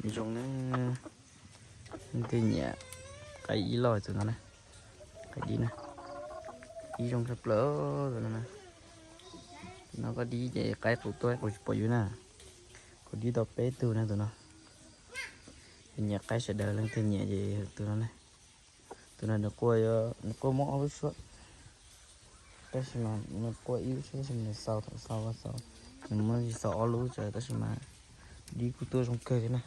Zoo na, leej twg nyiam qaib ib loj tus no na, qaib dib na, ib zoo tshaj plaws tus no na. Tus no koj dib ces qaib qus tuaj qus tsis pom yus na. Kuv dib tau peb tug na tus no. Nyiam qaib sawv daws leej twg nyiam ces tus no na. Tus no nws quaj, nws quaj muaj ob lub suab, tab sis mas nws quaj ib lub suab tab sis nws xaus xaus xaus, nws muaj xaus ob lub tab sis mas dib kuj tuaj zoo kawg thiab na.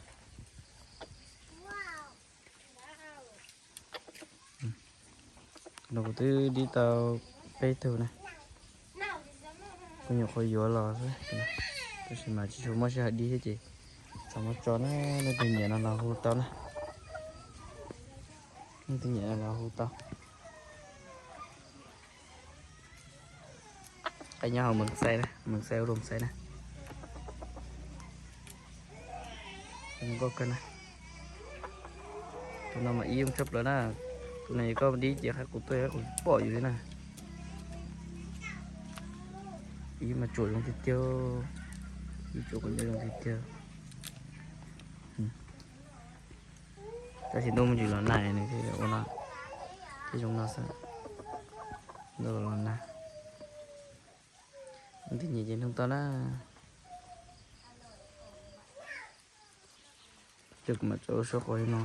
No kuv twb dib tau peb tug na. Kuv nyuam qhuav yuav los xwb, tab sis mas tsis tshua muaj sij hawm dib thiab ces txhob muab tso na. Leej twg nyiam no los hu tau na. Leej twg nyiam no los hu tau. Qaib nyob hauv Moos Xais na, Moos Xais ua Moos Xais na. Zoo nkauj kawg na. Tus no mas ib zoo tshaj plaws na. Tus no yog koj dib ces qaib qus tuaj qus tsis pom yus li na. Ib mas tsuam zoo tiag tiag, ib tsuam kuj zoo tiag tiag. Tab sis ntuj me ntsis los nag nws thiaj ua no, thiaj zoo no xwb. Ntuj los nag. Leej twg nyiam ces nug tau na. Ces kuv mam tso lub suab qua li no.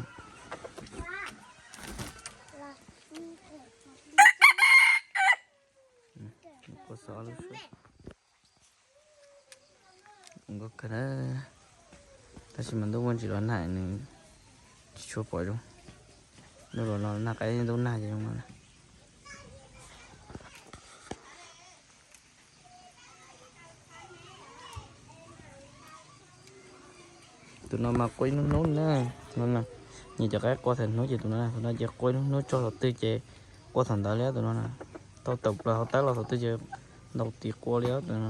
Quaj xaus lub suab. Zoo nkauj kawg na. Tab sis mas ntuj me ntsis los nag nws tsis tshua pom zoo. Ntuj los no nag, qaib ntuj nag ces zoo no na. Tus no mas quaj ib hnub hnub na. Nyiam cov qaib qua thaum hnub ces tus no, tus no ces quaj ib hnub hnub tso thaum twg ces quaj thaum ntawd li tus no na. Tau tawm plaws hauv tawb los thaum twg ces ntaus tis qua li tus no.